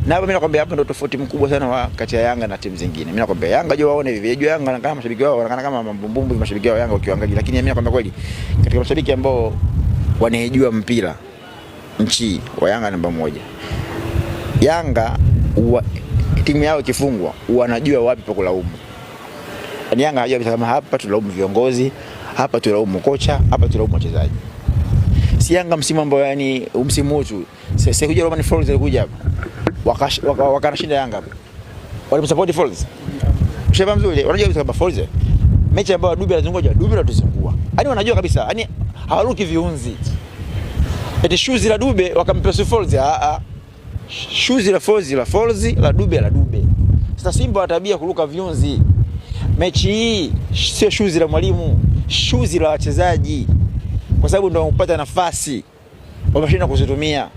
Na hapa mimi nakwambia, hapa ndio tofauti mkubwa sana wa kati ya Yanga na timu zingine. Mimi nakwambia Yanga jua waone hivi, jua Yanga kama mashabiki wao wanaonekana kama mambumbumbu, mashabiki wao Yanga ukiangalia, lakini mimi nakwambia kweli, katika mashabiki ambao wanaijua mpira nchi wa Yanga namba moja. Yanga timu yao ikifungwa wanajua wapi pa kulaumu. Yaani Yanga hajua kama hapa tulaumu viongozi, hapa tulaumu kocha, hapa tulaumu wachezaji. Si Yanga msimu ambao, yani msimu huu tu. Sasa kuja Romain Folz alikuja hapa. Wakanashinda Yanga hapa. Walimsupport Folz. Sheba mzuri, wanajua kabisa kama Folz mechi ambayo Dube anazungua, Dube anatuzingua. Yaani wanajua kabisa, yaani hawaruki viunzi. Eti shoes la Dube wakampa Folz, a a. Shoes la Folz la Folz, la Dube la Dube. Sasa Simba wana tabia kuruka viunzi. Mechi hii sio shoes la mwalimu, shoes la wachezaji. Kwa sababu ndio wamepata nafasi. Wameshinda kuzitumia.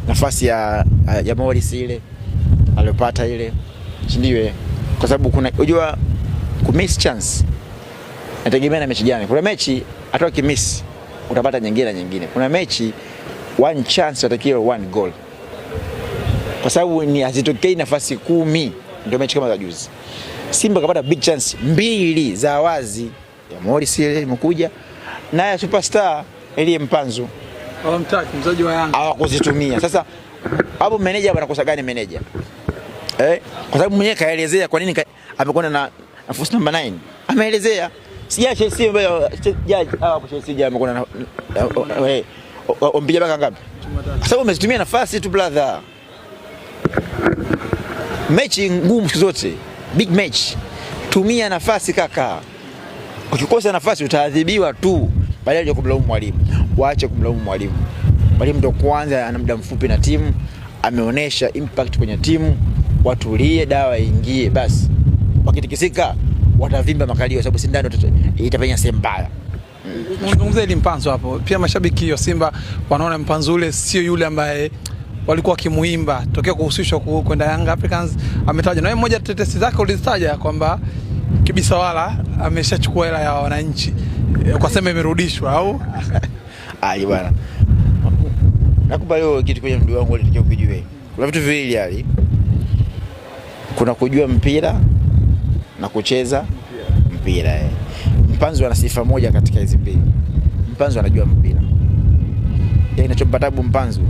Nafasi ya Morris ile aliyopata ile. Si ndio? Kwa sababu kuna, unajua ku miss chance inategemea na mechi gani. Kuna mechi hata ukimiss utapata nyingine na nyingine. Kuna mechi one chance atakiwa one goal. Kwa sababu ni hazitokei nafasi 10, ndio mechi kama za juzi. Simba kapata big chance 2 za wazi, ya Morris ile imekuja na ya superstar Elie Mpanzu. Hawamtaki mchezaji wa Yanga. Hawakuzitumia. Sasa hapo meneja anakosa gani meneja? Kwa sababu mwenyewe kaelezea kwa nini amekwenda na nafasi namba 9. Ameelezea. Si Chelsea ambayo hapo Chelsea jana amekwenda na ompiga baka ngapi? Kwa sababu umezitumia nafasi tu brother. Mechi ngumu siku zote, big match. Tumia nafasi kaka. Ukikosa nafasi utaadhibiwa tu. Badala ya kumlaumu mwalimu. Waache kumlaumu mwalimu. Mwalimu ndo kwanza ana muda mfupi na timu, ameonesha impact kwenye timu, watulie, dawa ingie basi. Wakitikisika watavimba makalio, sababu sindano itapenya sehemu mbaya. Mzungumzie Elie Mpanzu hapo. Pia mashabiki wa Simba wanaona Mpanzu ule sio yule ambaye walikuwa wakimuimba tokea kuhusishwa kwenda Young Africans. Ametaja na wewe, mmoja tetesi zake ulizitaja kwamba Kibisawala ameshachukua hela ya wananchi kwa sema imerudishwa au Ali bwana, nakupa leo kitu kwenye mdu wangu ulitakiwa kujue. Kuna vitu viwili ali. Kuna kujua mpira na kucheza mpira. Mpanzu ana sifa moja katika hizi mbili. Mpanzu anajua mpira. Yeye inachompa tabu Mpanzu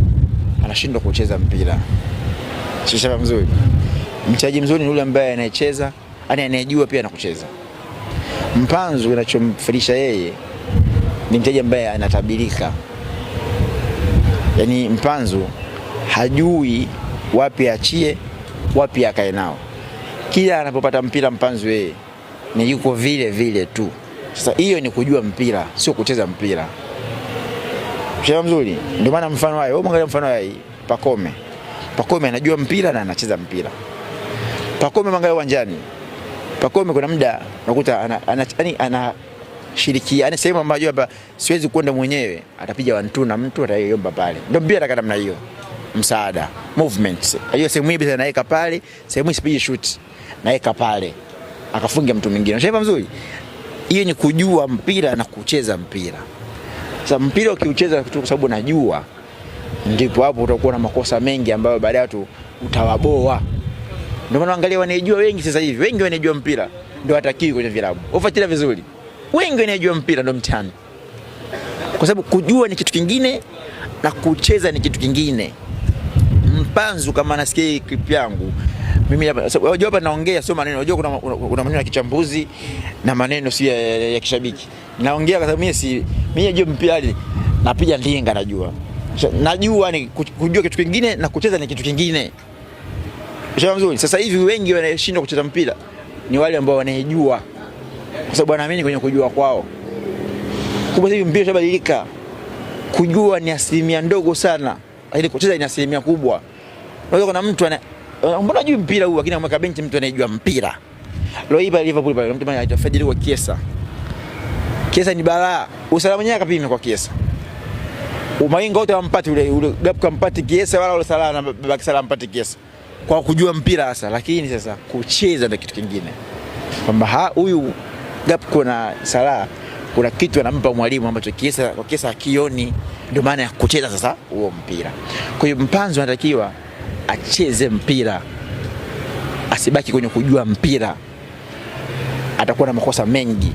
anashindwa kucheza mpira. Shisha mzuri. Mchezaji mzuri ni yule ambaye anayecheza, yani anayejua pia na kucheza. Mpanzu kinachomfilisha yeye ni mchezaji ambaye anatabirika. Yaani Mpanzu hajui wapi achie, wapi akae nao. Kila anapopata mpira Mpanzu yeye ni yuko vile vile tu. Sasa hiyo ni kujua mpira, sio kucheza mpira. Mchezo mzuri. Ndio maana mfano wao, wewe mwangalia mfano wao Pacome. Pacome anajua mpira na anacheza mpira. Pacome mwangalia uwanjani. Pacome kuna muda unakuta ana shirikiana sehemu ambayo hapa siwezi kwenda mwenyewe, atapiga 1-2 na mtu ataiomba pale. Ndio mpira ataka namna hiyo. Msaada, movement. Hiyo sehemu hii bisa naika pale, sehemu hii sipige shoot. Naika pale. Akafunga mtu mwingine. Unasema mzuri. Hiyo ni kujua mpira na kucheza mpira. Sasa mpira ukiucheza tu kwa sababu najua, ndipo hapo utakuwa na makosa mengi ambayo baadaye tu utawaboa. Ndio maana angalia wanaijua wengi sasa hivi, wengi wanaijua mpira ndio hatakiwi kwenye vilabu. Ufuatilia vizuri. Wengi wanaijua mpira ndio mtihani. Kwa sababu kujua ni kitu kingine na kucheza ni kitu kingine. Mpanzu kama nasikia hii clip yangu mimi hapa, unajua hapa naongea sio maneno, unajua kuna maneno ya kichambuzi na maneno si ya kishabiki. Naongea kwa sababu mimi najua mpira napiga ndinga najua. Najua ni kujua kitu kingine na kucheza ni kitu kingine. Ushaona mzuri? Sasa hivi wengi wanashindwa kucheza mpira ni wale ambao wanaijua. Kwa sababu wanaamini kwenye kujua kwao. Kumbe hivi mpira ushabadilika. Kujua ni asilimia ndogo sana, lakini kucheza ni asilimia kubwa. Unaweza kuna mtu ana mbona hajui mpira huu, lakini ameweka benchi mtu anayejua mpira. Leo hii pale Liverpool pale mtu anaitwa Federico Chiesa. Chiesa ni balaa. Usalama mwenyewe akapima kwa Chiesa. Umainga wote wampati ule gap kampati Chiesa wala ule Salah na babake Salah ampati Chiesa. Kwa kujua mpira sasa, lakini sasa kucheza ndio kitu kingine. Kwamba huyu gap kuna Salah kuna kitu anampa mwalimu ambacho Chiesa kwa Chiesa hakioni, ndio maana ya kucheza sasa huo mpira. Kwa hiyo Mpanzu anatakiwa Acheze mpira, asibaki kwenye kujua mpira, atakuwa na makosa mengi.